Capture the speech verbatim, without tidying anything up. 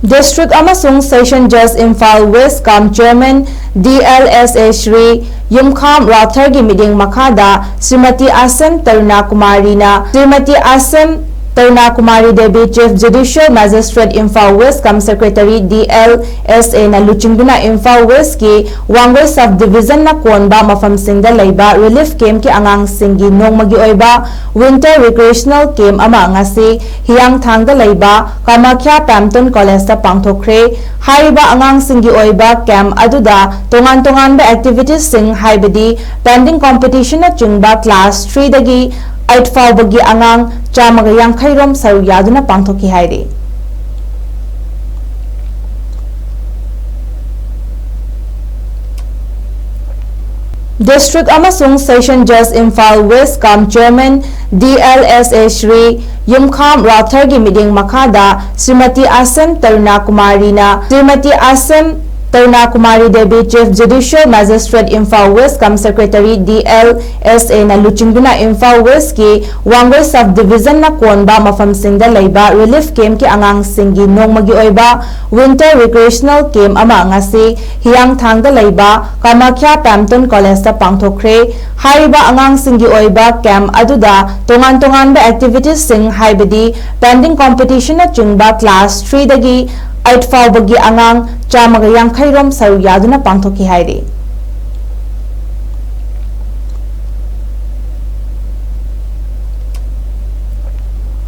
District ꯑꯃꯁꯨꯡ Session Judge Imphal West cum Chairman D L S A Shri ꯌꯨꯝꯈꯥꯝ ꯔꯥꯊꯔꯒꯤ ꯃꯤꯠꯌꯦꯡ ꯃꯈꯥꯗ Shrimati ꯑꯥꯁꯦꯝ ꯇꯔꯨꯅꯥ ꯀꯨꯃꯥꯔꯤꯅ Shrimati ꯑꯥꯁꯦꯝ ꯇꯔꯨꯅꯥ Kumari Devi Chief Judicial Magistrate Imphal West cum Secretary D L S A ꯅ ꯂꯨꯆꯤꯡꯗꯨꯅ Imphal West ꯀꯤ Wangoi Sub Division ꯅ ꯀꯣꯟꯕ ꯃꯐꯝꯁꯤꯡꯗ ꯂꯩꯕ relief camp ꯀꯤ ꯑꯉꯥꯡꯁꯤꯡꯒꯤ ꯅꯣꯡꯃꯒꯤ ꯑꯣꯏꯕ winter recreational camp ꯑꯃ ꯉꯁꯤ ꯍꯤꯌꯥꯡꯊꯥꯡꯗ ꯂꯩꯕ ꯀꯥꯃꯥꯈ꯭ꯌꯥ ꯄꯦꯝꯇꯟ ꯀꯣꯂꯦꯖꯇ ꯄꯥꯡꯊꯣꯛꯈ꯭ꯔꯦ꯫ ꯍꯥꯏꯔꯤꯕ ꯑꯉꯥꯡꯁꯤꯡꯒꯤ ꯑꯣꯏꯕ camp ꯑꯗꯨꯗ ꯇꯣꯉꯥꯟ ꯇꯣꯉꯥꯟꯕ activities ꯁꯤꯡ ꯍꯥꯏꯕꯗꯤ painting competition ꯅꯆꯤꯡꯕ class three ꯗꯒꯤ eight ꯐꯥꯎꯕꯒꯤ ꯑꯉꯥꯡ ꯆꯥꯝꯃꯒ ꯌꯥꯡꯈꯩ ꯔꯣꯝ ꯁꯔꯨꯛ ꯌꯥꯗꯨꯅ ꯄꯥꯡꯊꯣꯛꯈꯤ ꯍꯥꯏꯔꯤ꯫ District ꯑꯃꯁꯨꯡ Session Judge Imphal West cum Chairman D L S A Shri ꯌꯨꯝꯈꯥꯝ ꯔꯥꯊꯔꯒꯤ ꯃꯤꯠꯌꯦꯡ ꯃꯈꯥꯗ Shrimati ꯑꯥꯁꯦꯝ ꯇꯔꯨꯅꯥ ꯀꯨꯃꯥꯔꯤꯅ Shrimati ꯑꯥꯁꯦꯝ ꯇꯔꯨꯅꯥ Kumari Devi Chief Judicial Magistrate Imphal West cum Secretary D L S A ꯅ ꯂꯨꯆꯤꯡꯗꯨꯅ ꯏꯝꯐꯥꯜ West ꯀꯤ ꯋꯥꯡꯒꯣꯏ Sub Division ꯅ ꯀꯣꯟꯕ ꯃꯐꯝꯁꯤꯡꯗ ꯂꯩꯕ relief camp ꯀꯤ ꯑꯉꯥꯡꯁꯤꯡꯒꯤ ꯅꯣꯡꯃꯒꯤ ꯑꯣꯏꯕ winter recreational camp ꯑꯃ ꯉꯁꯤ ꯍꯤꯌꯥꯡꯊꯥꯡꯗ ꯂꯩꯕ ꯀꯥꯃꯥꯈ꯭ꯌꯥ ꯄꯦꯝꯇꯟ ꯀꯣꯂꯦꯖꯇ ꯄꯥꯡꯊꯣꯛꯈ꯭ꯔꯦ꯫ ꯍꯥꯏꯔꯤꯕ ꯑꯉꯥꯡꯁꯤꯡꯒꯤ ꯑꯣꯏꯕ camp ꯑꯗꯨꯗ ꯇꯣꯉꯥꯟ ꯇꯣꯉꯥꯟꯕ activities ꯁꯤꯡ ꯍꯥꯏꯕꯗꯤ painting competition ꯅꯆꯤꯡꯕ class three ꯗꯒꯤ eight ꯐꯥꯎꯕꯒꯤ ꯑꯉꯥꯡ ꯆꯥꯝꯃꯒ ꯌꯥꯡꯈꯩ ꯔꯣꯝ ꯁꯔꯨꯛ ꯌꯥꯗꯨꯅ ꯄꯥꯡꯊꯣꯛꯈꯤ ꯍꯥꯏꯔꯤ꯫